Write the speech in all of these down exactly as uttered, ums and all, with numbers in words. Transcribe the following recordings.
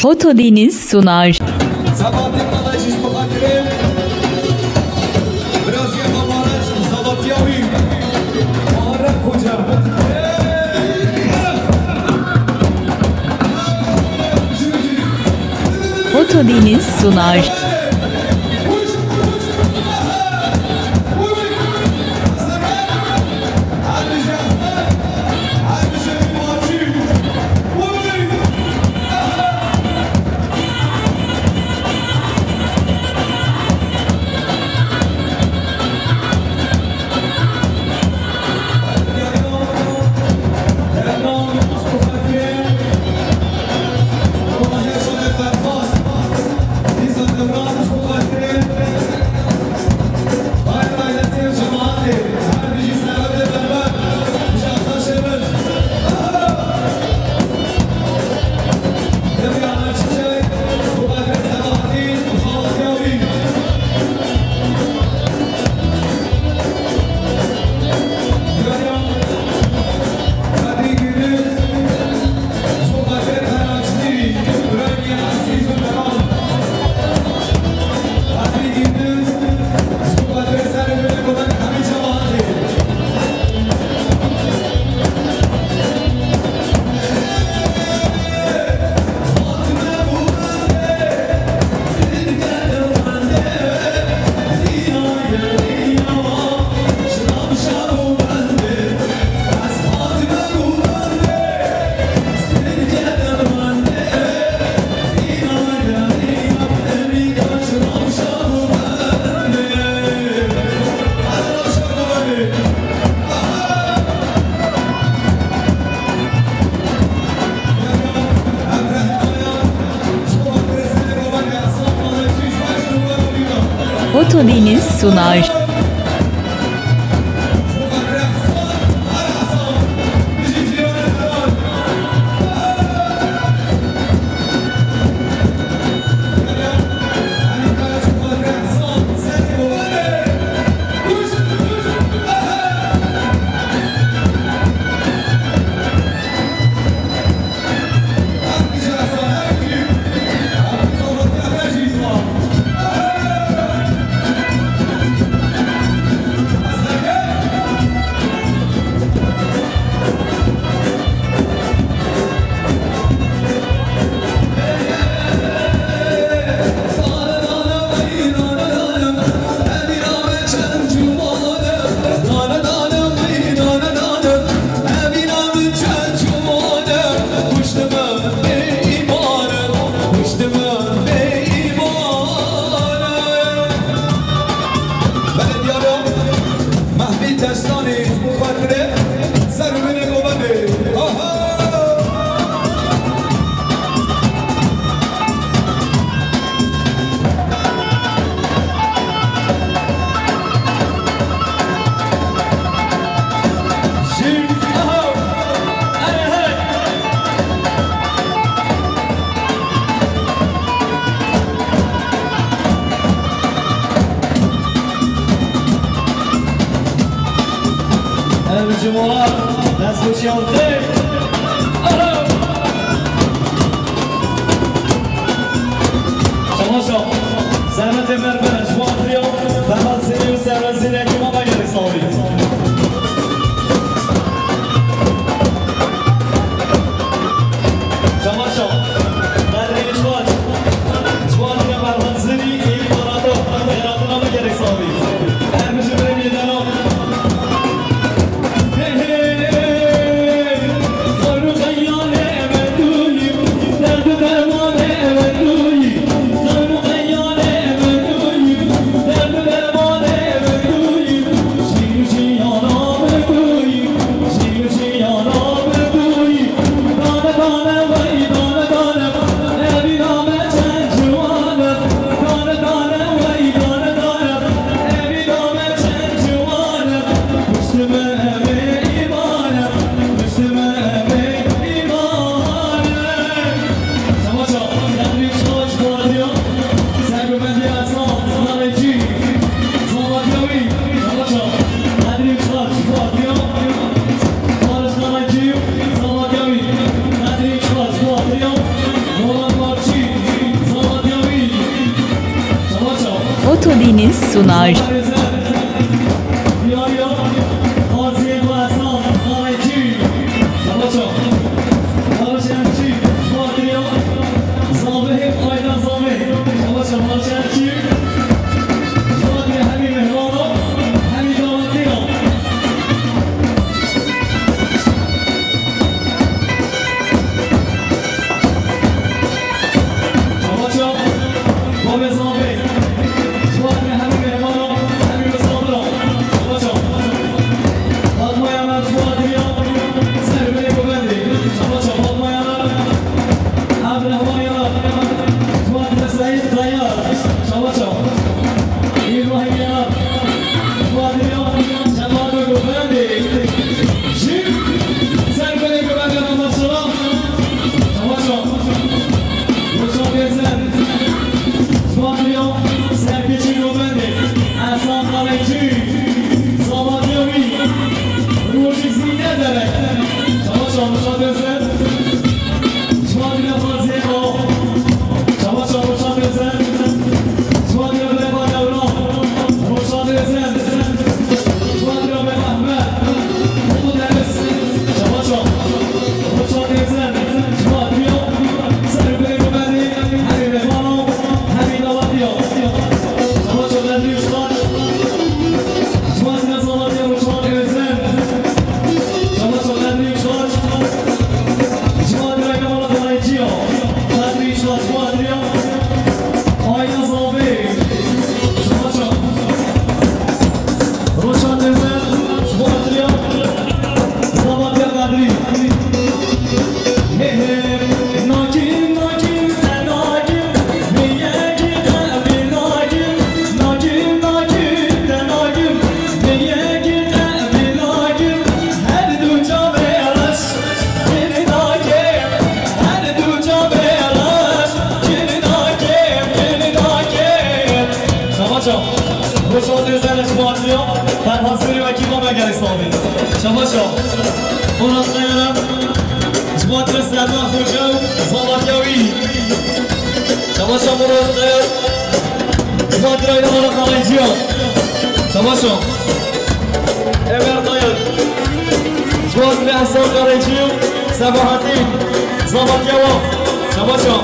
Oto Deniz sunar. Sabahattin Kalaç ji bo xatirê Birazî Kalaç, Sabahatî Awî. Muharrem Koca. Oto Deniz sunar. Oto Deniz sunar. Belediye Mehmet Destanî bu xatirê ser û binê Gometê. Aha! Jî, aha! Erê hey! Ev ji wan destxweşiya xêr. Aha! Şemaşa, servetê me re ji wan tiriya, Ferhat Zirî û Servet Zirî hekî me gelek sağ olun. Şemaşa, Berlîn Şmaç, Şmaç ya Ferhat Zirî, Împarata, Ferhat'ın adı gerek sağ olun. Her bir şey böyle bir adam. Hey, hey, hey. Zor û xeyalê me tu yî, derd û dermanê me tu yî. Zor û xeyalê me tu yî. Todiniz sunar. Şabaş o. Roşan Özen ji bo Atriya. Ferhan Serî wekî me me gelek sağ bî. Şabaş o. Murat Kayara. Ji bo Atriya Serdan Xoca û Zalatya wî. Şabaş o Murat Kayara. Ji bo Atriya Îlana Xalay Ciya. Şabaş o. Emer Kayar. Ji bo Atriya Ehsan Xalay Ciya. Sebahatîn. Zalatya wa. Şabaş o.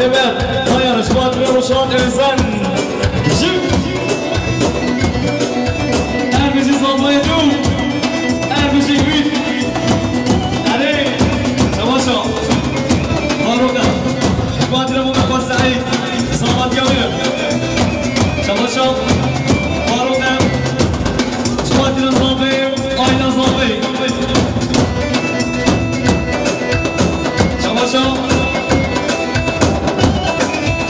Emer Kayar. Ji bo Atriya Roşan Özen. Jim. Erbijî Zamayê Dû. Erbijî Wît. Erê. Çamaşa. Faroka. Ji bo Atriya Mustafa Seîd. Samat Yawir. Çamaşa. Faroka. Ji bo Atriya Zavê. Ayna Zavê. Çamaşa.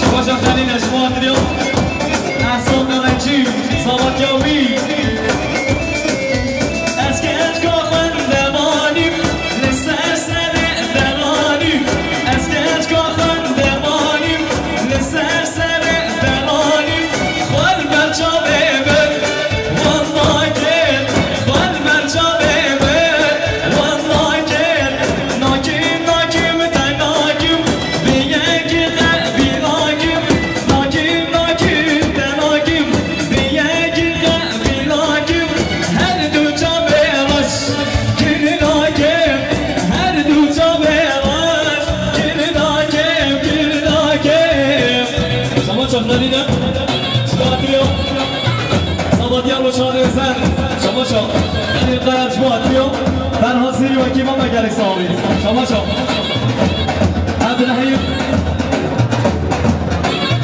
Çamaşa Xelîl e, ji bo Atriya. Ehsan Derencî, Samatya wî. Ez keçka xwendevanîm, li ser serê deranîm. Ez keçka xwendevanîm, li ser serê deranîm. Xwe li ber çavê min, wan nakin. Xwe li ber çavê min, wan nakin. Nakim, nakim, te nakim. Bi yekî qebî nakim. Nakim, nakim, te nakim. Bi yekî qebî nakim. Her du çavê reş kir nakim. Her du çavê reş kir nakim, kir nakim. Şama çaxlarî de. Şubatî yo. Sabatî ya Roşan Özen. Şama çax. Elî Kaya Şubatî yo. Ferhan Sirî wekî me me gelek sağ olun. Şama çax. Abdülrahim.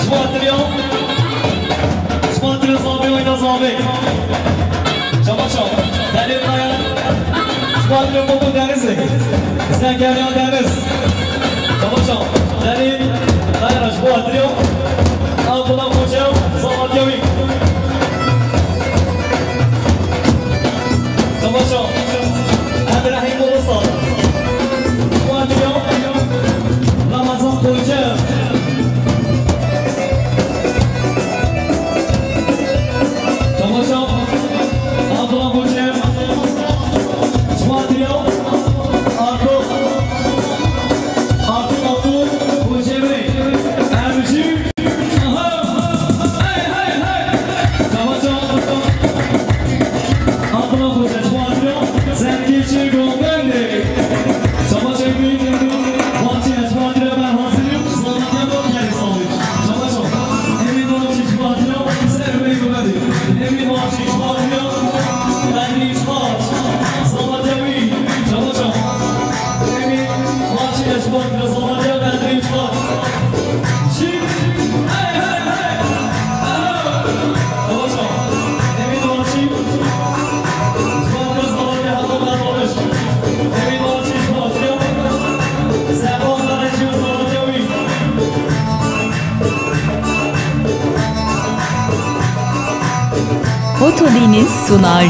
Şubatî yo. Şubatî yo Zabi, Oyna Zabi. Şama çax. Elî Kaya. Şubatî yo Bobo Denizli. Zekeriya Deniz. Çamaşa, Delîl, Kayra, ji bo Atriya, Abdullah Koçev, Zalatya wî. Çamaşa, Ebrahîm Ulusal, ji bo Atriya, Ramazan Koçev. Çamaşa, Abdullah Koçev, ji bo Atriya, Ardo. Artık Abdul Koçevrê. Ercü. Aha. Hey, hey, hey. Otolin'in sunar.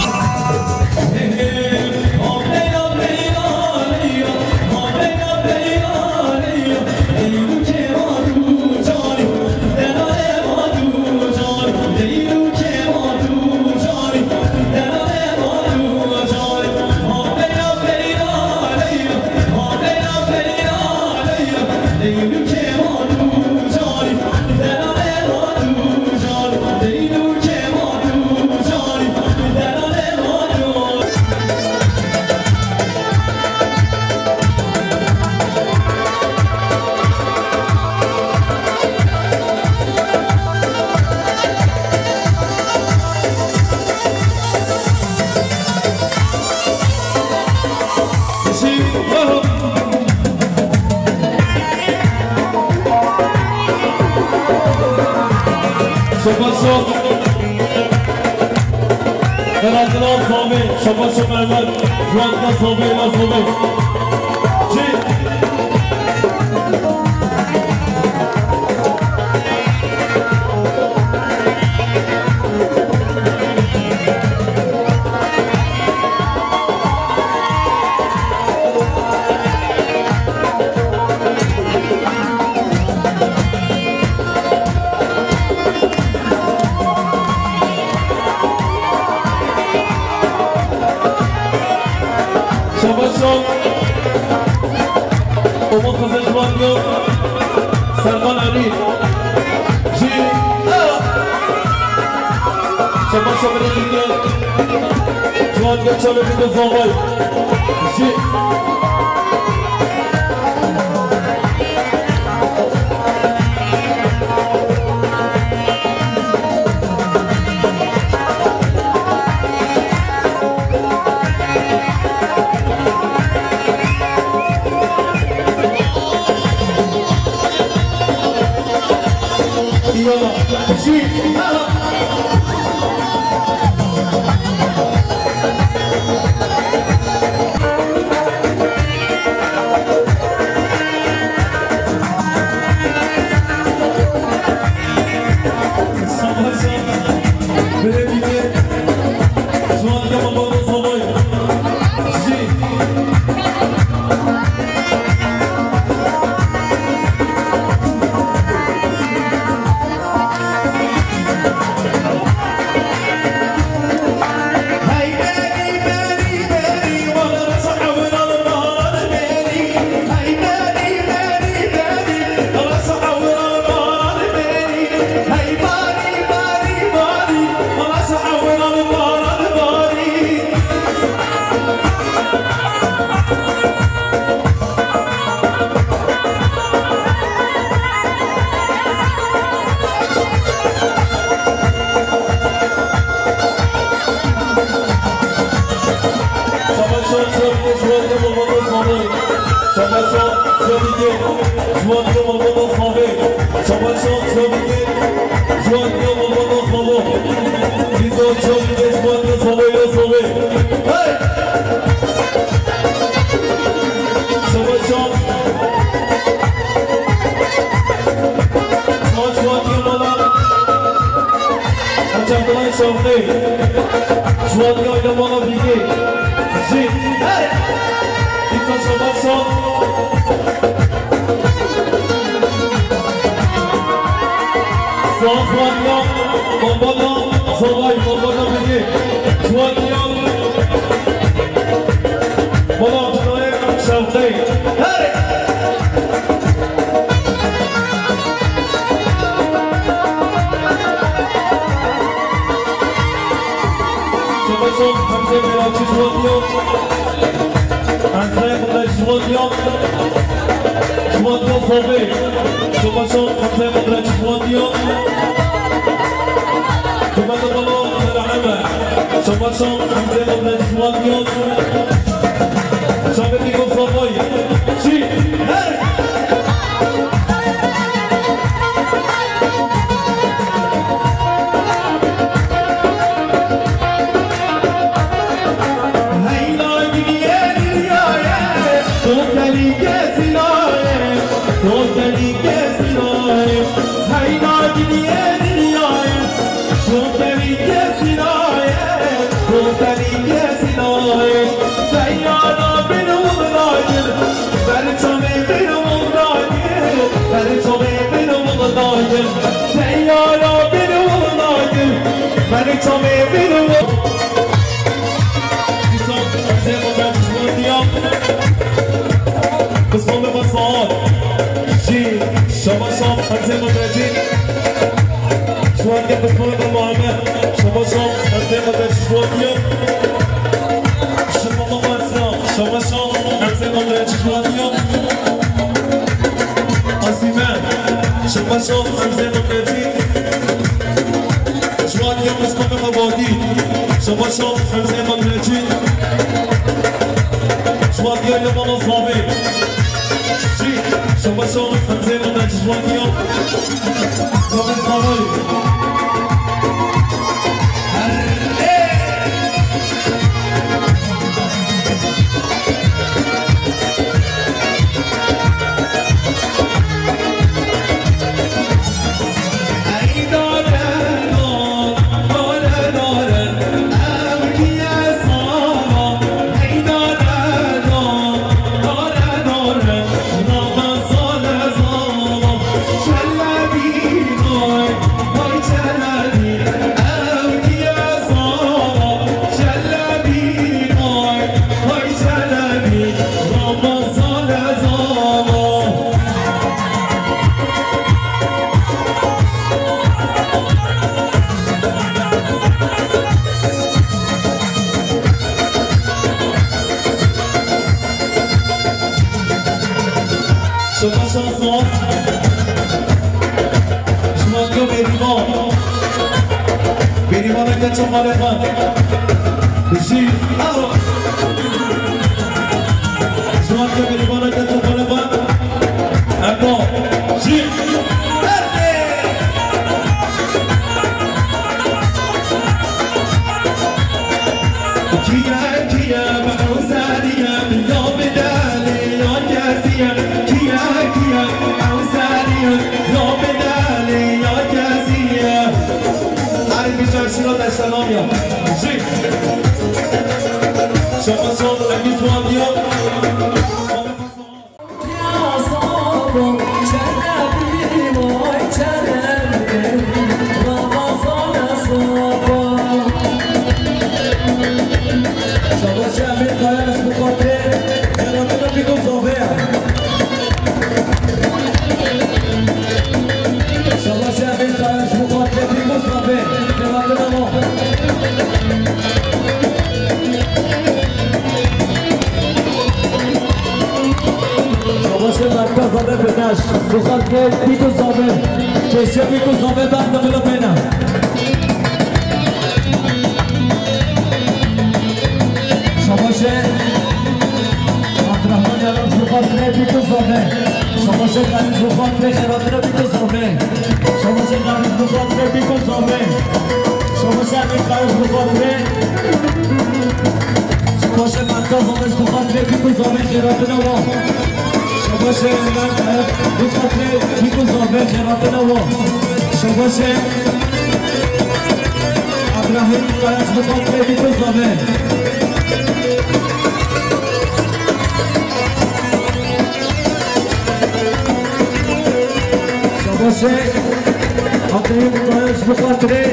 Şabaş şok. Berat'ın al sobe. Şabaş şok Mehmet. Fırat'la sobe, la sobe. Çek. Şabaş şok. Umut Kızılcıvan yok. Serkan Ali. Jî. Şabaş şok. Ciwan Geçal'e bir de Zavay. Jî. Hey! Savaşan. Savaş Fuat Yılmaz'a. Açaklar şarkı. Fuat Yılmaz'a bilgi. Jî. Hey! Dîsa Savaşan. Savaş Fuat Yılmaz. Bombada. Savaş Bombada bilgi. Fuat Yılmaz. Bala Abdullah Şevqi. Hey! Şabaşok Hemze Meraçî ji wan diyo. Hemze Meraçî ji wan diyo. Ji wan diyo Fobê. Şabaşok Hemze Meraçî ji wan diyo. Hikûmeta Balo Merheme. Şabaşok Hemze Meraçî ji wan diyo. Şabetî Gofraboy. Çî. Hey! Heyna giriye dinyayê, to telî kesî nayê, to telî kesî nayê. Heyna giriye dinyayê, to telî kesî nayê. Şabaşan, Hemzê Mehmetî. Şuwatiye Bismillah Muhammed. Şabaşan, Hemzê Mehmetî Şuwatiye. Şabaşan, Şabaşan, Hemzê Mehmetî Şuwatiye. Azîme. Şabaşan, Hemzê Mehmetî. Şuwatiye Bismillah Muhammed. Şabaşan, Hemzê Mehmetî. Şuwatiye Leman Azami. Şi, şabaşan, Hemzê Mehmetî Şuwatiye. Tabii, tabii. Şabaş olsun. Şuwatiye Bêrîvan. Bêrîvana keço malê xwe. Jî. Şuwatiye Bêrîvana keço malê xwe. Eko. Jî. Kiye, kiye, bi ew zerî ye, ya bi delê ya kesî ye. Kiye, kiye, ew zerî ye, ya bi delê ya kesî ye. Her bir çarşıda destekleniyor. Müzik. Şabaşan, Emin Suat diyor. Şabaş Emîr Kaya, ji bo xatirê xêratina Bîk û Zavê ye. Şabaş Emîr Kaya, ji bo xatirê Bîk û Zavê. Xêratina wan. Şabaşê Merkez Zade Birnaş, bi xatirê Bîk û Zavê, pêşiya Bîk û Zavê berdin bila bêne. Şabaşê Abdurrahman Yalan, bi xatirê Bîk û Zavê. Şabaşê Xelîl, bi xatirê xêratina Bîk û Zavê. Şabaşê Xelîl, bi xatirê Bîk û Zavê. Şabaşê Emîr Kaya, bi xatirê. Şabaşê Merkez Zade, bi xatirê Bîk û Zavê xêratina wan. Şabaşê Emîr Kaya, bi xatirê Bîk û Zavê xêratina wan. Şabaşê Ebrahîm Kaya, bi xatirê Bîk û Zavê. Şabaşê Abdurrahîm Kaya, ji bo xatirê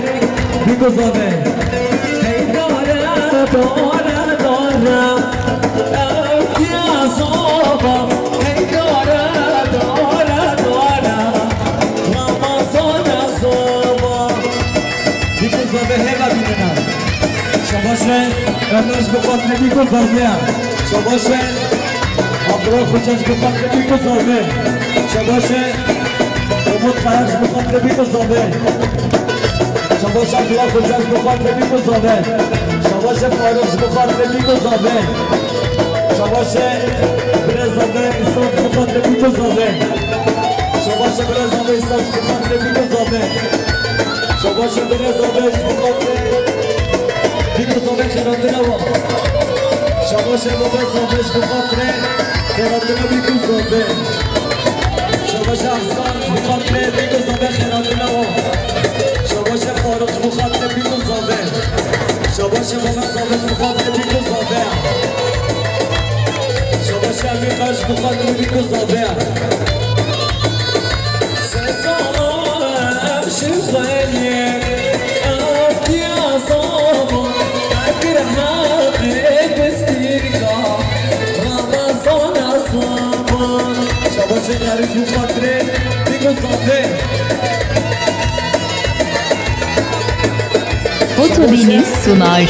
Bîk û Zavê. Hey dare, dare, dare, ew kiya zava. Hey dare, dare, dare, Ramazan zava. Bîk û Zavê hêva bînine. Şabaşê Ömer, ji bo xatirê Bîk û Zavê. Şabaşê Abdullah Xoca, ji bo xatirê Bîk û Zavê. Şabaşê Umut Kaya, ji bo xatirê Bîk û Zavê. Şabaşê Abdullah Xoca, ji bo xatirê Bîk û Zavê. Şabaşê Faruk, ji bo xatirê Bîk û Zavê. Şabaşê Birêz Zavê, Îsa, ji bo xatirê Bîk û Zavê. Şabaşê Birêz Zavê, Îsa, ji bo xatirê Bîk û Zavê. Şabaşê Birêz Zavê, ji bo xatirê Bîk û Zavê xêratina wan. Şabaşê Baba Zavê, ji bo xatirê xêratina Bîk û Zavê. Şabaşê Ehsan, ji bo xatirê Bîk û Zavê xêratina wan. Şabaşê Faruk, ji bo xatirê Bîk û Zavê. Şabaşê Baba Zavê, ji bo xatirê Bîk û Zavê. Şabaşê Emîr Kaya, ji bo xatirê Bîk û Zavê. Şabaşê Xelîl, ji bo xatirê Bîk û Zavê. Otobiniz sunar.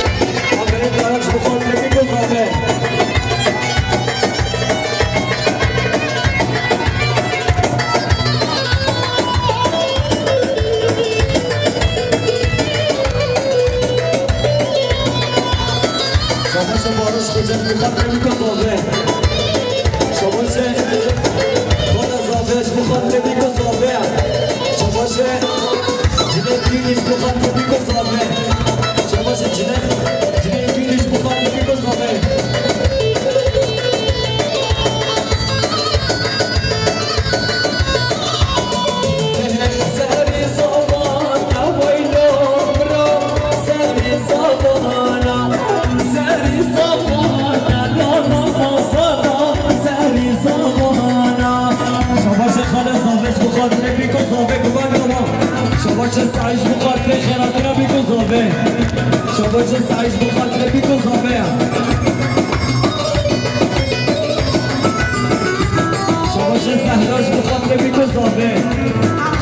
Şabaşa Barış Koca, bu xatirê biko zave. Şabaşa Xala Zave, bu xatirê biko zave. Şabaşa Cüneyt Gündüz, bu xatirê biko zave. Şabaşa Cüneyt, Cüneyt Gündüz, bu xatirê biko zave. Şabaşê Xalê Zave, ji bo xatirê biko zave, guvan dama. Şabaşê Saîd, ji bo xatirê xêratina biko zave. Şabaşê Saîd, ji bo xatirê biko zave ya. Şabaşê Zehra, ji bo xatirê biko zave.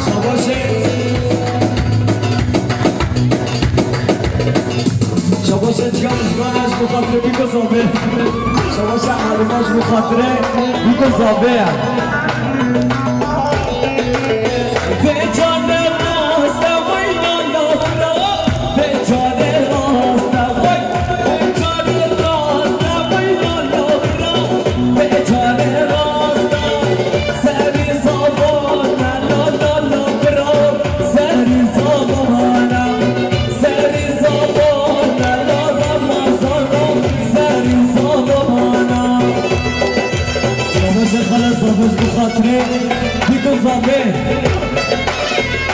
Şabaşê. Şabaşê Cihan, ji bo xatirê biko zave. Şabaşê Elîma, ji bo xatirê biko zave ya. Şabaşê Xalê Zave, ji bo xatirê biko zave.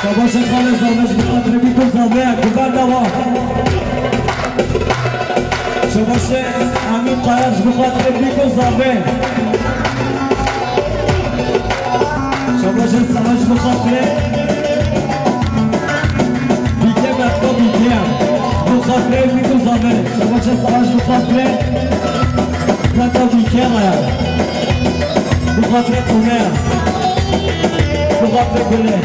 Şabaşê Xalê Zave, ji bo xatirê biko zave ya, guvan dama. Şabaşê Emîn Kaya, ji bo xatirê biko zave. Şabaşê Savaş, ji bo xatirê bike, Mehta bike. Ji bo xatirê biko zave. Şabaşê Savaş, ji bo xatirê Mehta bike ya. Ji bo xatirê Kome ya. Ji bo xatirê Gule.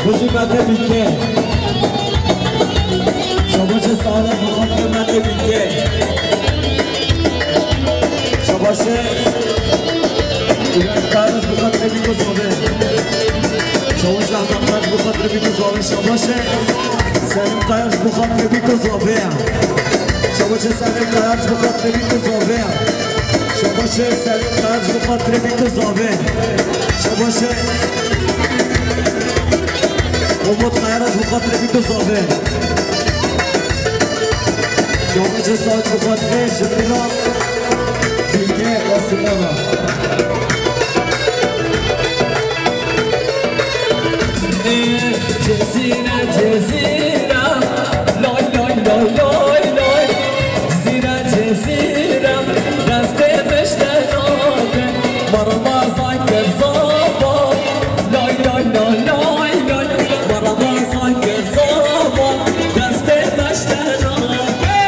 Bijî Mete Bîke. Şabaşê Saadet, bi xatirê Mete Bîke. Şabaşê Îbrahîm Kayar, bi xatirê biko zave. Şabaşê Ehmed Kayar, bi xatirê biko zave. Şabaşê Selim Kayar, bi xatirê biko zave. Şabaşê Selim Kayar, bi xatirê biko zave. Şabaşê Selim Kayar, ji bo xatirê biko zave. Şabaşê Umut Kayar, ji bo xatirê biko zave. Şabaşê Saç, ji bo xatirê Şifîna Bîke Qasîmova. Cezîre, cezîre, lay, lay, lay, lay, lay. Cezîre, cezîre, destê mişte nake. Mermezan kir zava, lay, lay, lay, lay, lay. Mermezan kir zava, destê mişte nake.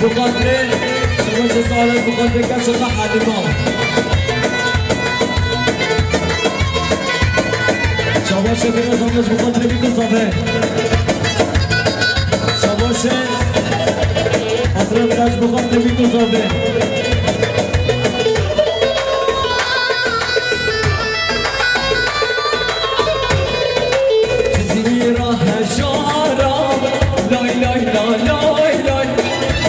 Bi xatirê Şabaşê Saadet, bi xatirê Keşixa Halîma. Şabaşê Bira Zamiş, bi xatirê biko zave. Şabaşê Hezret Tac, bi xatirê biko zave. Cizîra hejara, lay, lay, lay, lay, lay.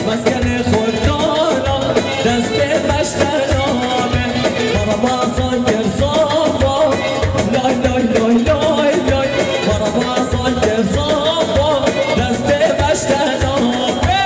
Meskenê xortana, destê meştera me. Barabazan kir zava, lay, lay, lay, lay, lay. Barabazan kir zava, destê meştera me.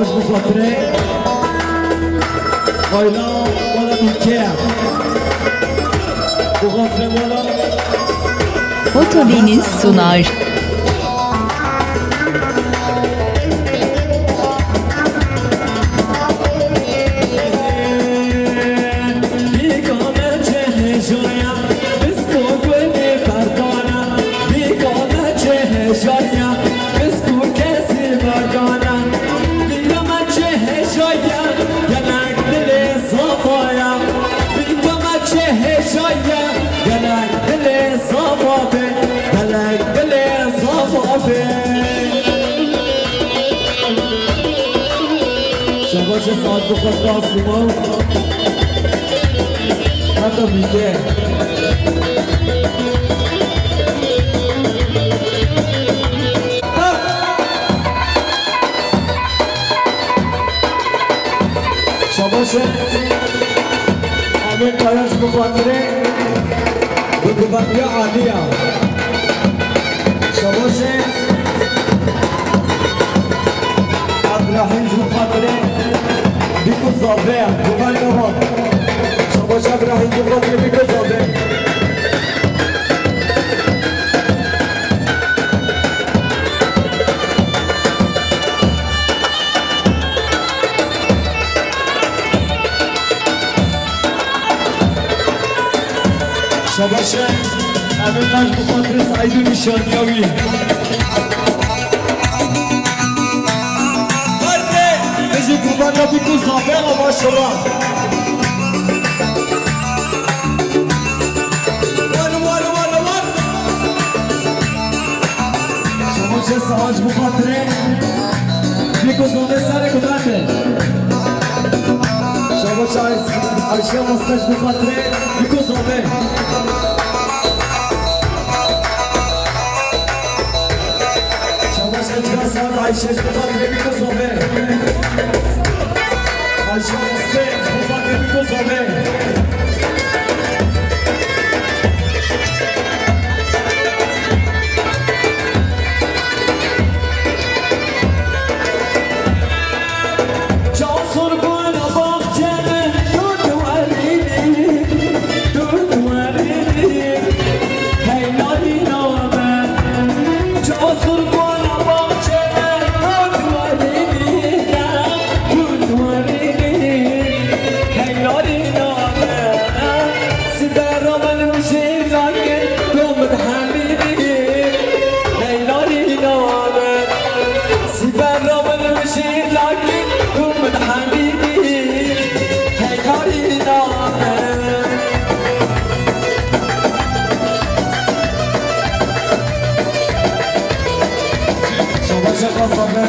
Bi xatirê Ayla wala Mîlke. Bi xatirê wala. Otodeniz sunar. Bîka me çi hêjaya, bisko gulê berdana. Bîka me çi hêjaya, bisko kesî berdana. Bîka me çi hêjaya, gelek dilê zafaya. Bîka me çi hêjaya, gelek dilê zafa be. Gelek dilê zafa be. Şabaşe saet bu kadar sumav. Hata bike. Şabaşe. Amir Kayar ji bo xatirê bi guvendiya alî ya. Şabaşê Ebrahîm ji bo xatirê bîko zave ya. Guvendiya wan. Şabaşê Ebrahîm ji bo xatirê bîko zave. Şabaşe, em ê taş bi xatirê Saîd û nîşaniya wî. Herde, ez ê kurban ya bîko zave ama maşallah. Wan, wan, wan, wan. Şabaşe Saîd bi xatirê bîko zave serê ku date. Şabaşe Ayşe Maskaş bi xatirê bîko zave. Şabaşe Cika Saîd Ayşe bi xatirê bîko zave. Ayşe Maskaş bi xatirê bîko zave. Şabaşe Xazabe,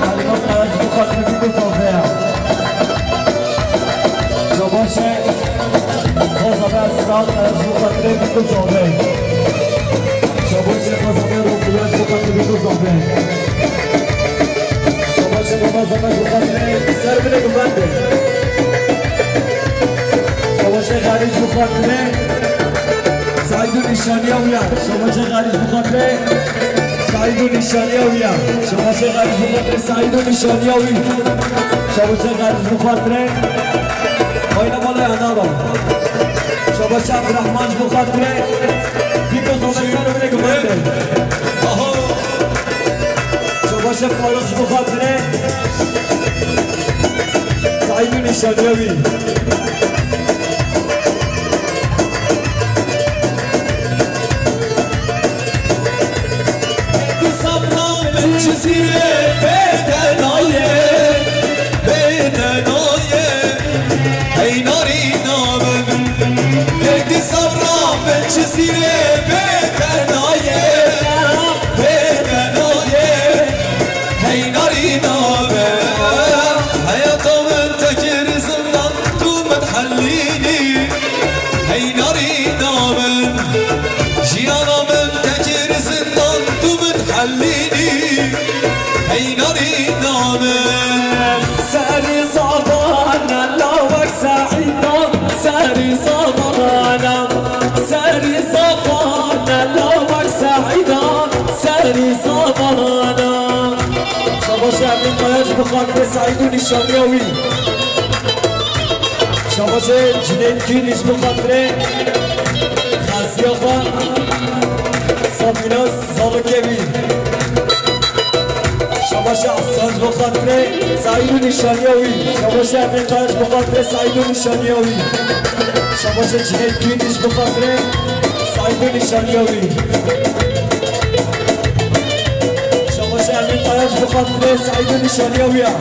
Halima Kaya ji bo xatirê bîko zave ya. Şabaşe Xazabe Esra Kaya ji bo xatirê bîko zave. Şabaşe Xazabe Robiya ji bo xatirê bîko zave. Şabaşe Xazabe ji bo xatirê ser bile guvende. Şabaşe Xalî ji bo xatirê Saîd û nîşaniya wî ya. Şabaşe Xalî ji bo xatirê Saîd û nîşaniya wî ya. Şabaşê Xalî ji bo xatirê Saîd û nîşaniya wî. Şabaşê Xalî ji bo xatirê Ayna Malê Enara. Şabaşê Abdurrahman ji bo xatirê Bîko Zame ser û binê gumende. Şabaşê Faruk ji bo xatirê Saîd û nîşaniya wî. Di sabra min çi sîrê bêdenaye, bêdenaye, hey narîna min. Di sabra min çi sîrê bêdenaye, bêdenaye, hey narîna min. Heyata min te kir zindan, tu min dihelînî. Hey narîna min, jiyana min te kir zindan, tu min dihelînî. Hey narîna min. Serî zafana lawek Seîda, serî zafana, serî zafana lawek Seîda, serî zafana. Şabaş Emîn Kaya ji Xatirê Seîd û nîşaniya wî. Şabaşê Cüneyt Kîn ji bo xatirê xesiya xwe. Safînaz zarokê wî. Şabaşê Ehsan ji bo xatirê Seîd û nîşaniya wî. Şabaşê Emîn Kaya ji bo xatirê Seîd û nîşaniya wî. Şabaşê Cüneyt Kîn ji bo xatirê Seîd û nîşaniya wî. Şabaşê Emîn Kaya ji bo xatirê Seîd û nîşaniya wî ya.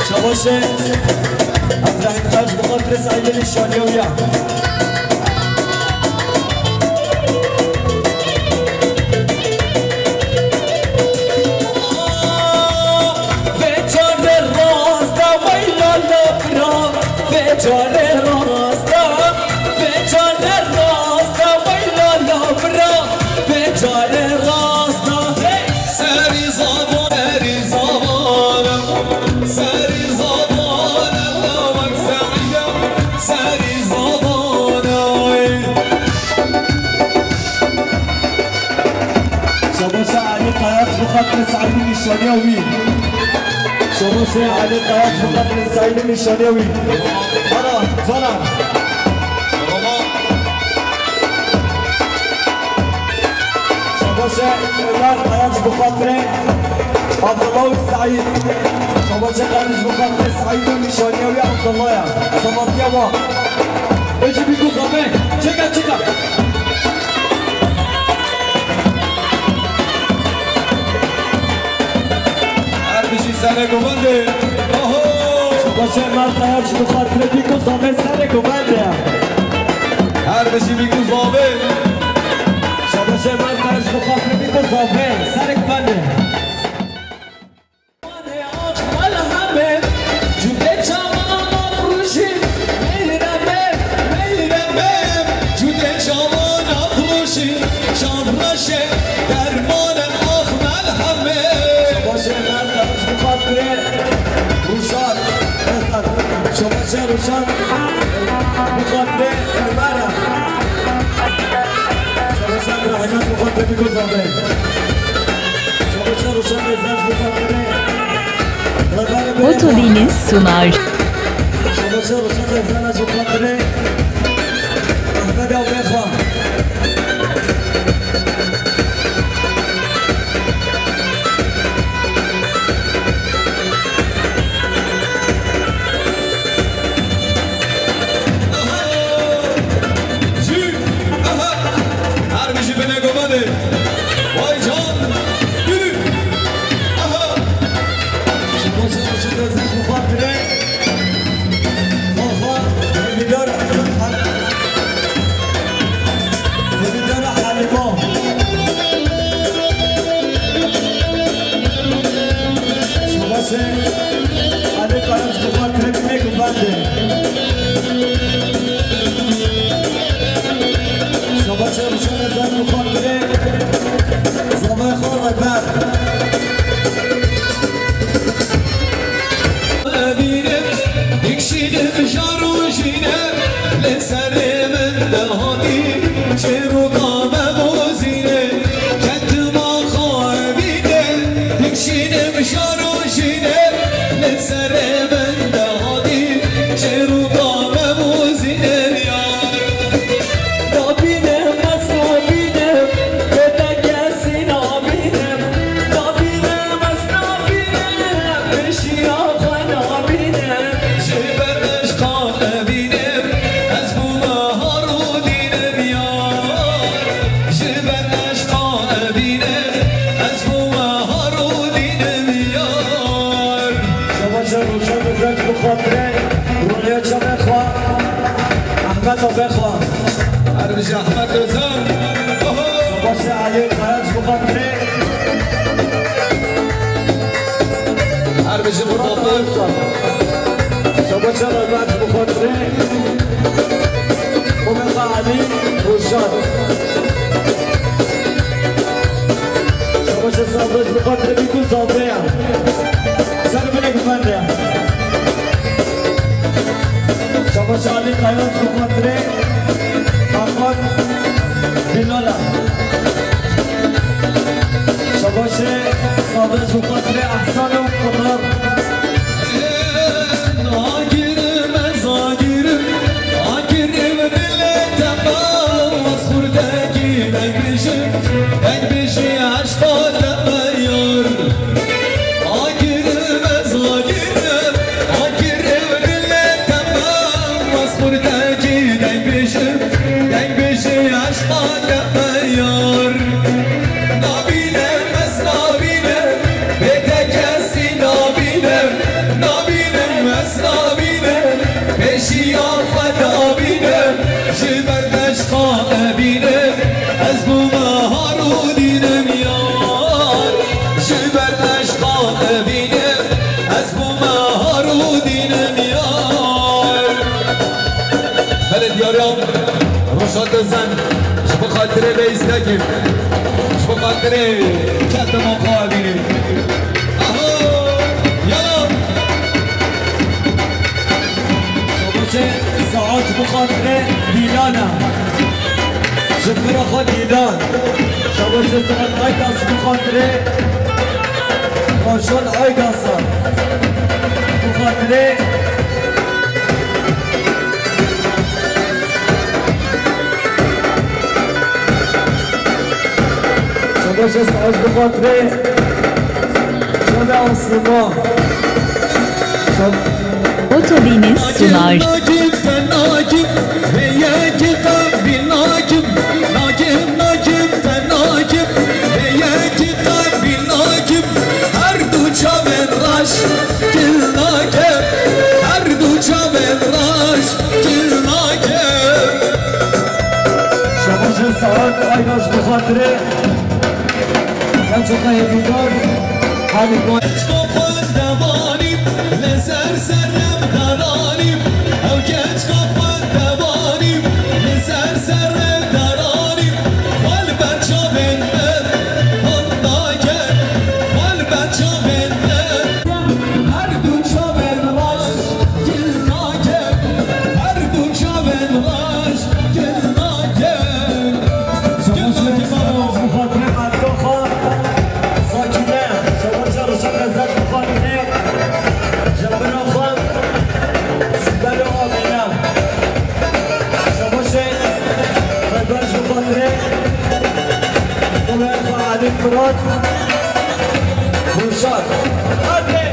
Şabaşê Ebrahîm Kaya ji bo xatirê Seîd û nîşaniya wî ya. Vê çare rast e, wey lala bira. Vê çare rast e, vê çare rast e, wey lala bira. Vê çare rast e, hey! Serî zavan, serî zavan, serî zavan, lawek Seîd e, serî zavan, hey! Şabaşa Elî Kaya ji bo xatirê Seîdê nîşaniya wî. Şabaşa Elî Kaya ji bo xatirê Seîdê nîşaniya wî. Ana, canan. Şabaşa Ömer Kaya ji bo xatirê Abdullah û Seîd. Şabaşa Kaya ji bo xatirê Seîd û nîşaniya wî Abdullah ya. Tamatiya wa. Ê jî bî ku zavê. Çeka, çeka. Her bijî serê govendê. Oho! Şabaşê Mert Kaya ji bo xatirê bî ku zavê serê govendê. Her bijî bî ku zavê. Şabaşê Mert Kaya ji bo xatirê bî ku zavê serê govendê. Cudê çavan afrûşî, meyremê, meyremê. Cudê çavan afrûşî, şan reşê, dermane, ax melhemê. Şabaşê Mert, ji bo xatirê Rûşan, Rûşan, şabaşê Rûşan, bi xatirê Ömer e. Şabaşê Ömer, ji bo xatirê bî ku zavê. Otodeniz sunar. Jî, aha, her bijî binê govendê. Vay can, yürü. Aha. Şabaşa, şabaşa, zî xufat bine. Xo, xo, hêvîdar, hêvîdar Halîma. Şabaşê Elî Kaya ji bo xatirê binê govendê. Şabaşê Rûşanê Zer ji bo xatirê zavayê xwe Reber. Bînim, dikşînim jar û jîne, li serê min de hatî, çêr û qame bozîne, ketima xwe bîne, dikşînim jar û jîne, li serê min de hatî, çêr û qame bozîne ya. Nabînim, ez nabînim, lê te kesî nabînim. Nabînim, ez nabînim, pêşiya xwe nabînim. Ji ber eşqa ebînim, ez bûme har û dînim yar. Ji ber eşqa ebînim, ez bûme har û dînim yar. Şabaşa Rûşan Özenç bi xatirê Rûniya çavê xwe. Ehmed Abê xwe. Her bijî Ehmed Özen. Oho! Şabaşê Elî Kaya ji bo xatirê. Her bijî Muzaffer. Şabaşê Özen ji bo xatirê. Omexa Elî Rûşan. Şabaşê Sabir ji bo xatirê bî ku zavê ya. Ser binê govendê. Şabaşê Alî Kaya ji bo xatirê Ahmet Bilala. Şabaşê Ji xatirê Ehsan û Qudar. Nagirim ez agirim, agirim dilê te bawaz xurdekî deng bijî, deng bijî eşqa te me yar. Agirim ez agirim, agirim dilê te bawaz xurdekî deng bijî, deng bijî eşqa te me yar. Nabînim ez nabînim, bê te kesî nabînim. Nabînim ez nabînim, pêşiya xwe nabînim. Ji ber eşqa ebînim, ez bûme har û dînim yar. Ji ber eşqa ebînim, ez bûme har û dînim yar. Belê diyariya Roşa Dozen, ji bo xatirê vê îstekê, ji bo xatirê çetê me xwe evînî. Aho! Yala! Şabaşê Saad ji bo xatirê Dîlan e. Ji bira xwe Dîlan. Şabaşê Saad Aydas ji bo xatirê Roşan Aydas e. Ji bo xatirê Şabaş ez, ez bi xatirê Şabe Aslima. Şab- Otobiniz sunar. Nakim, sen nakim, heyeki kalbi nakim. Nakim, nakim, sen nakim, heyeki kalbi nakim. Her du çavên reş, kil nakim. Her du çavên reş, kil nakim. Şabaş ez, Saad Aydaş bi xatirê. Em çok hevdar. Hadi koy. Keçka xwe devanî, li ser serem deranî. Ew keçka xwe devanî, li ser serem deranî. Xwe li ber çavên min hon nake, xwe li ber çavên min. Her du çavên reş gil nake, her du çavên reş gil nake. Gil nake baro. Xatirê merdeka xwe Sakîne, şebaşê Rişa Xezek bi xatirê ji bira xwe Sibel û Amîne. Şebaşê Xebaş bi xatirê Xulê xwe Elî Firat. Ruşar. Hadi.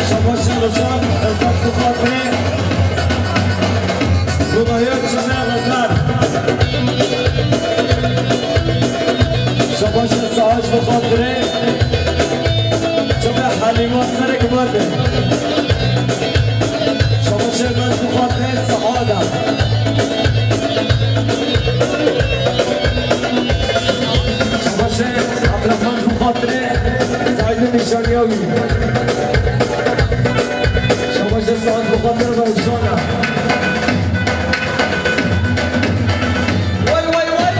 Şabaşê Ruşar, Esat bi xatirê Rûnayê Çine Rikar. Şabaşê Saaj bi xatirê Çime Helîma serek merde. Şabaşê Mez bi xatirê Saada. Şabaşê Abdurrahman bi xatirê Saîdê nîşaniya wî. Şabaşê Saad bi xatirê Rewşana. Way, way, way.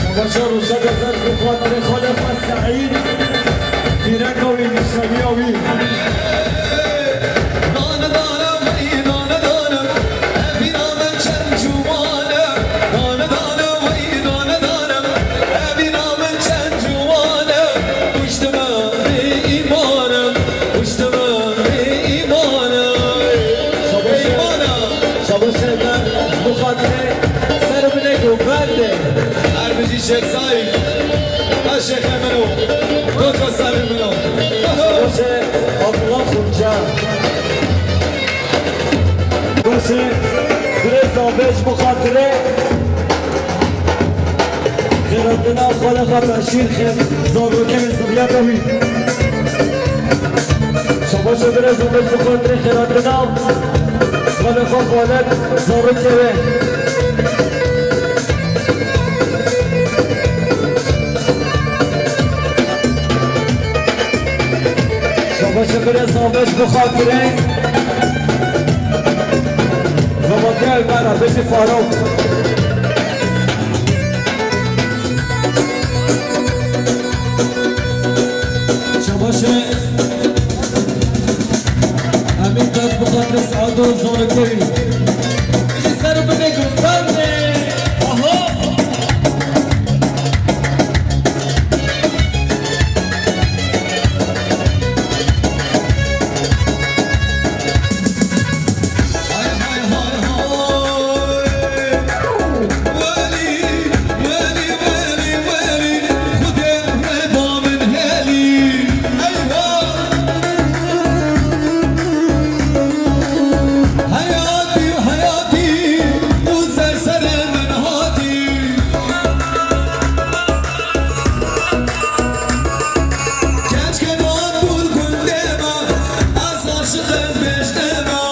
Şabaşa Ruşa Gezer bi xatirê xalê xwe Seîd, pîreka wî, nîşaniya wî. Dane dane wey, dane dane, evîna min çend ciwan e. Dane dane wey, dane dane, evîna min çend ciwan e. Kuştime bê îman e, kuştime bê îman e. Şabaşê, bê îman e. Şabaşê me, bi xatirê ser min e ku bende. Her bijî Şêx Saîd. Ha şêxê min o. Koka serê min o. Şabaşê Abdullah Xunca. Şabaşê Birêz Abêj bi xatirê xêratina xalê xwe Beşîr xêr zarokê wî ziviyeta wî. Şabaşê Birêz Abêj bi xatirê xêratina xalê xwe Xalet zarokê wê. Baş e, birêz Ameş bi xatirê Zebatiyê me re, bijî Farok. Çabaşê Emîn Tac bi xatirê Seado Zorikevî. Bijî ser binê guldarê. Aho! Keçkê nan bûr gundê me, ez aşiqim bêjnê me.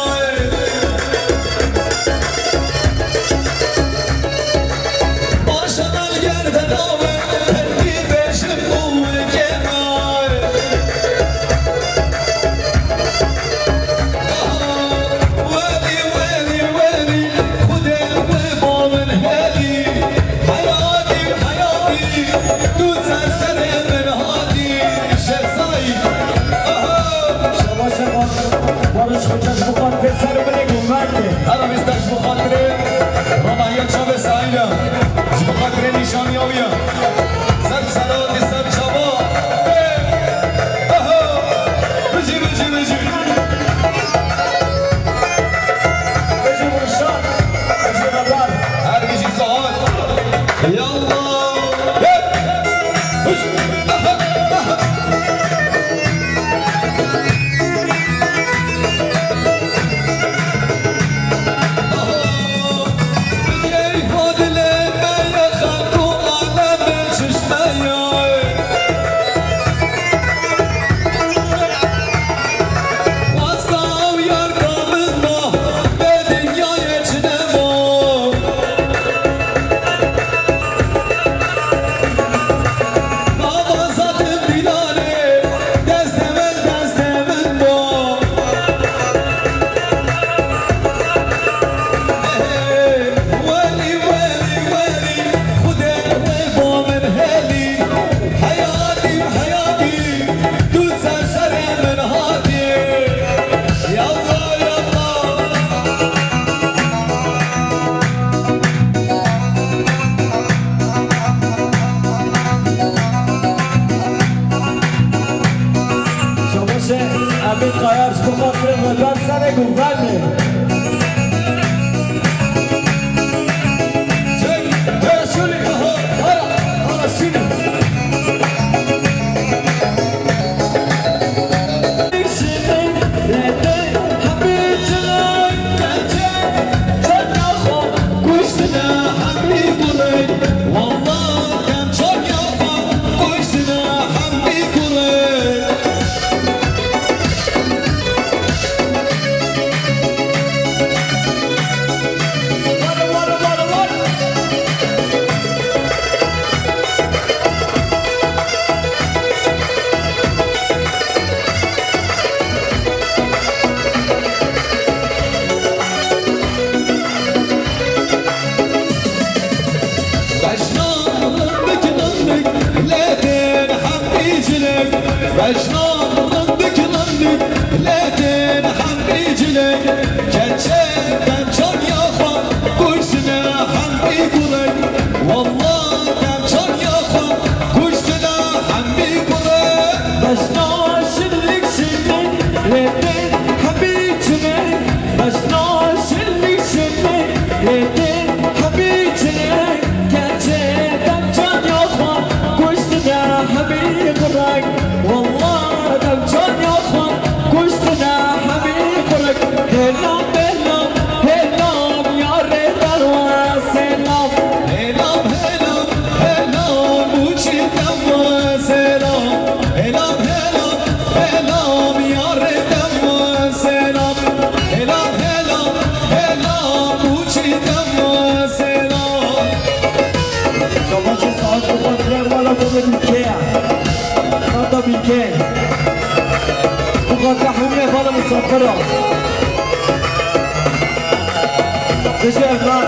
Paşa me li gerdena we, hingî bêjim û wikê me. Aha, welî, welî, welî, Xwedê wê ba min helî. Heyatî, heyatî, tu ser serê min hatî. Şêxsayî. Aha. Şaba, şaba. Barış Xoca ji bo xatirê ser binê ku meke. Her wî ser ji bo xatirê ronahiya çavê Saîd e. Ji bo xatirê nîşaniya wî ye. Ser serhatî ser çava. Aha. Bijî, bijî, bijî. Bijî Ruşan. Bijî Xebar. Her bijî Suat. Yallah. Hey! Huş! Aha! Aha! Aha! Ey Fadile, me ye xelk û alem çişme ye. Xwesta ew yarka min ma, bê dinyayê çi nema. Nava zatim Bîlalê, destê min, destê min ba. Welî, welî, welî, Xwedê wê ba min helî. Heyatî, heyatî, tu ser serê min hatî. Yallah, yallah. Şabaşê Emîn Kayar ji bo xatirê me ber serê guvenê. Çek, çek, şûlî, aha, ara, ara, şûlî. Vejna lindik lindik lê tên hemî cilek. Vejna lindik lindik lê tên hemî cilek. Keçê demçan ya xwe kuştine hemî gulek. Wallah demçan ya xwe kuştine hemî gulek. Vejna şinik şinik lê tên hemî cilek. Vejna şinik şinik lê tên hemî cilek. Keçê demçan ya xwe kuştine hemî gulek. Wallah demçan ya xwe kuştine hemî gulek. Hêlam, hêlam, hêlam, yarê derwe selam. Hêlam, hêlam, hêlam, û çî dem we selam. Hêlam, hêlam, hêlam, yarê dem we selam. Hêlam, hêlam, hêlam, û çî dem we selam. Şabaşê saet bi xatirê mala xwe bike ya. Tata bike. Hemî hevala misafir a. Dijî Evnar,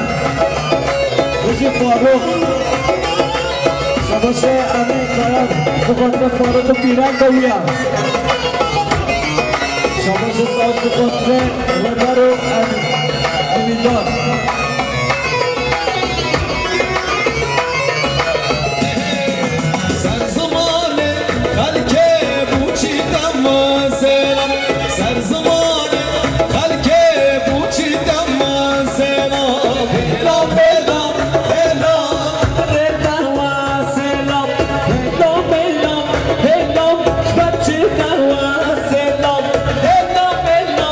dijî Farûq, şabaşê Emîn Kayar, bi xatirê Farûq û pîreka wî ya. Şabaşê Saad bi xatirê Rêber û Em-, Emîndar. Ser zimanê xelkê bû çî dema selam. Ser zimanê xelkê bû çî dema selam. Hêla, hêla, hêla. Rê dema selam. Hêla, hêla, hêla. Ji ber çi dema selam. Hêla, hêla,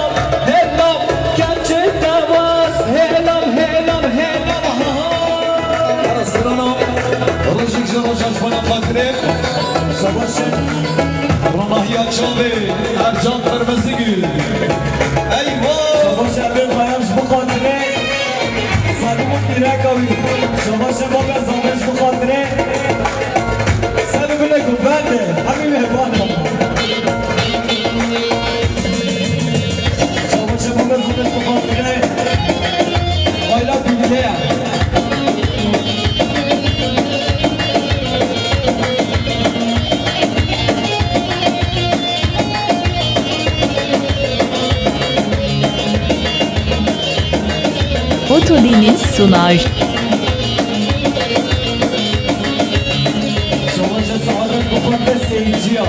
hêla. Ker çi dema selam. Hêla, hêla, hêla. Ara serana. Rojik ji roja ji bona xatirê. Şabaş e. Ronahiya çavê Ercan Qirmizigül. Eyvah! Şabaş e, Emîn Kayar ji bo xatirê Salim û pîreka wî. Şabaş e, Baba Zabe ji bo xatirê ser û binê ku bende. Hemî mêvan e. Şabaş e, Baba Zabe ji bo xatirê Ayla Bilgeya. Otodeniz Sunaj. Şabaşa Saadet Mukaddes Seyirciya.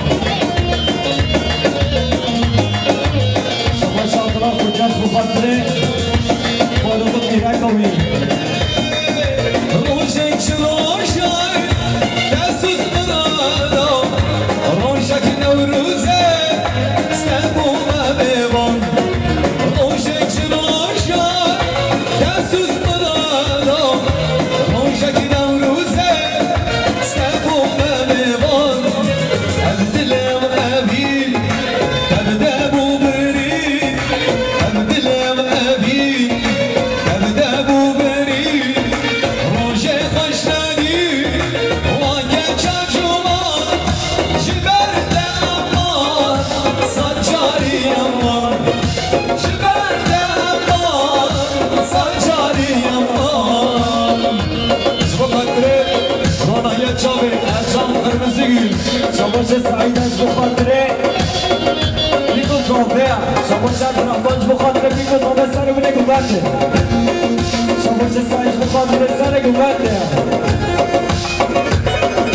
Şabaşa Abdullah Kocaş Mukaddes. Faruk Mirakovic. Rojek ji rojan, dest û smirana, rojek Newrozê, Stenbol me mêvan. Rojek ji rojan, dest û smirana, rojek Newrozê, Stenbol me mêvan. Ev dilê evîn, ev deb û birîn, ev dilê evîn, ev deb û birîn. Rojê xweş nedî, weke çarşovan, ji ber te heman, sed carî heman, ji ber te heman, sed carî heman. Ji bo xatirê ronahiya çavê Ercan Qirmizigül. Şabaşê Saîd e ji bo xatirê Pîko Zobe ya. Şabaşê Abdurrahman ji bo xatirê Pîko Zobe serê binê ku bende. Şabaşê Saîd ji bo xatirê serê ku bende ya.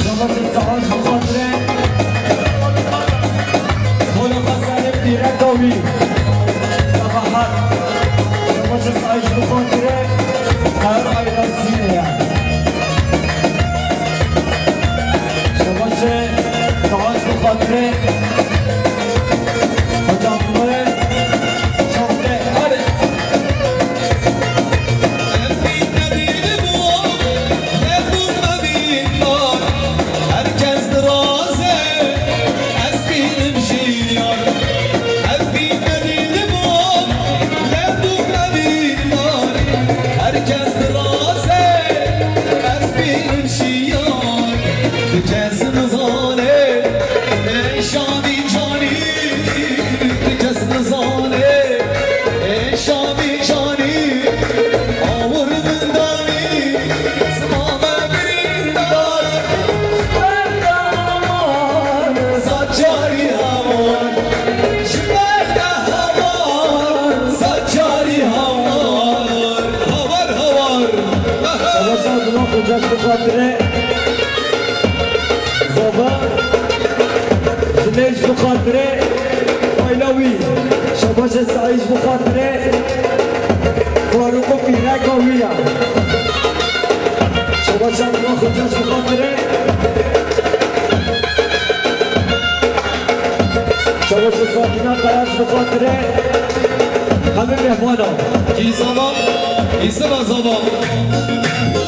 Şabaşê Saîd ji bo xatirê Xolo Xesenê pîreka wî. Sabahat. Şabaşê Saîd ji bo xatirê Kar Ayla Sîne ya. Şabaşê Saîd ji bo xatirê Hocam Nurê Çavdê. Hadi. Herkes dirazê, ez bînim jî yar. Ev bî me dî li bor, lev dû me dî dar. Herkes dirazê, ez bînim jî yar. Tu kes nizanê, ê şamî canî, tu kes nizanê. Ê şamî canî, awir min danî, ziman me birîndar. Ji ber te heman, sed carî heman. Ji ber te heman, sed carî heman. Hawar, hawar. Savaşa Duman Kocaş bu xatirê. Zava. Jinê ji bo xatirê ayla wî. Şabaşê Saîd ji bo xatirê Farûq û pîreka wî ya. Şabaşa Abdullah Xoca ji bo xatirê. Şabaşê Sakîna Kaya ji bo xatirê hemî mêhmana. Kî zava? Kî siva zava?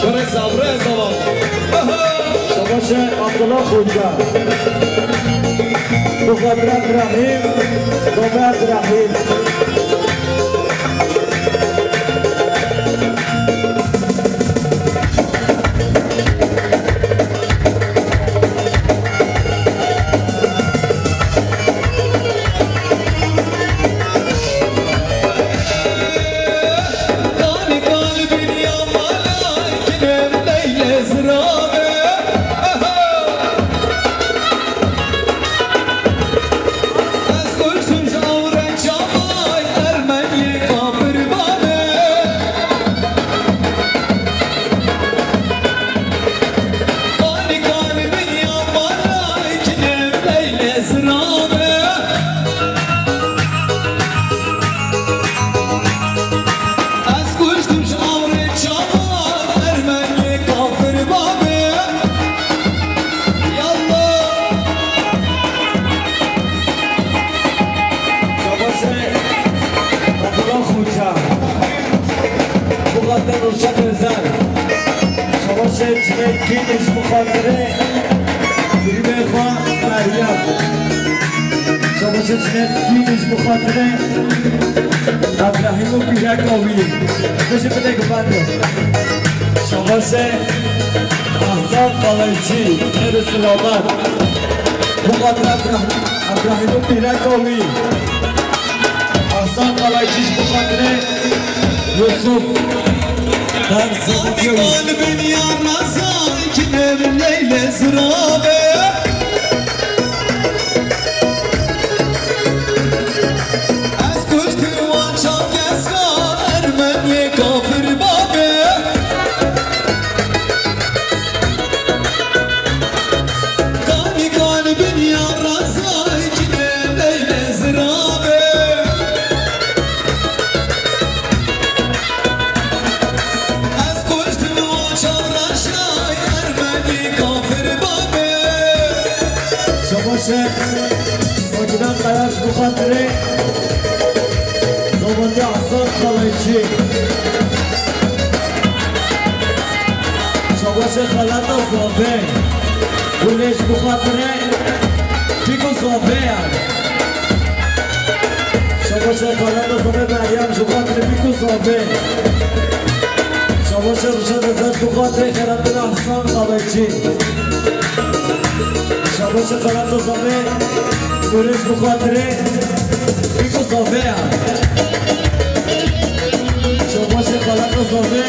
Kurê Sabrê zava. Aha! Şabaşê Abdullah Xoca. Bi xatirê Îbrahîm, Zava Îbrahîm. Çinek Kînî ji bo xatirê birînê xwe Meryem. Şabaşe Çinek Kînî ji bo xatirê Ebrahîm û pîreka wî. Bijî bide gumanê. Şabaşe Ehsan Kalayçî, xêr û selamet. Bo xatirê Ebrahîm, Ebrahîm û pîreka wî. Ehsan Kalayçî ji bo xatirê Yusuf. Her Kalbin ya razan kinem leyle zirabe. Ez kuştim wan çavkeska Ermeniyê kafir babe. Kanî kalbin ya razay kine leyle zirabe. Ez kuştim o çavraşay Ermenî kafir babe. Şabaşe, Sakine Kaya ji bo xatirê Zamantiya Hasan Kalayçî. Şabaşê xelata Zafê. Gulê ji bo xatirê Bîko Zafê ye. Şabaşê xelata Zafê Meryem ji bo xatirê Bîko Zafê. Şabaşê Rişa Dezer ji bo xatirê xeratina Hasan Kalayçî. Şabaşê xelata Zafê. Gulê ji bo xatirê Bîko Zafê ye. Şabaşê xelata Zafê.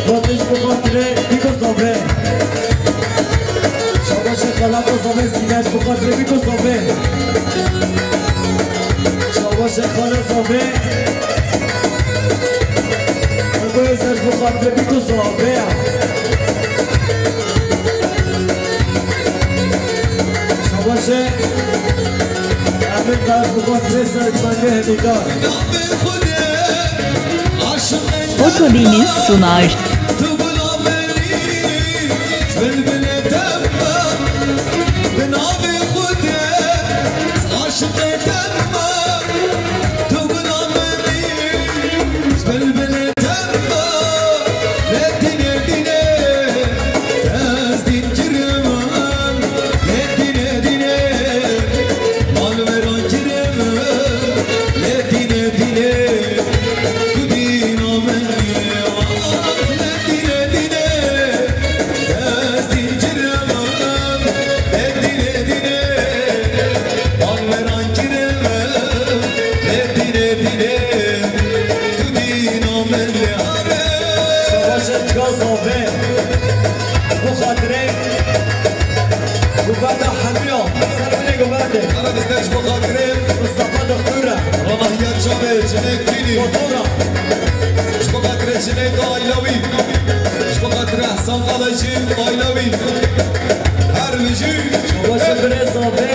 Fatih ji bo xatirê Bîko Zafê. Şabaşê xelata Zafê Sîne ji bo xatirê Bîko Zafê. Şabaşê xala Zafê. Xwedê ser ji bo xatirê Bîko Zafê. Şabaşê. Emin Kaya ji bo xatirê serkmendê Hemîdar. Oto Deniz sunar. Şabaşê Çiya Zafê. Bo xatirê Guvenda Hemiya. Ser binê guvendê. Ara bizde ji bo xatirê Mustafa Doktor e. Ranahiya çavê Çinek Kînî. Doktora. Ji bo xatirê Çinek aîla wî. Ji bo xatirê Ehsan Kalayçî aîla wî. Her bijî. Şabaşê birê Zafê.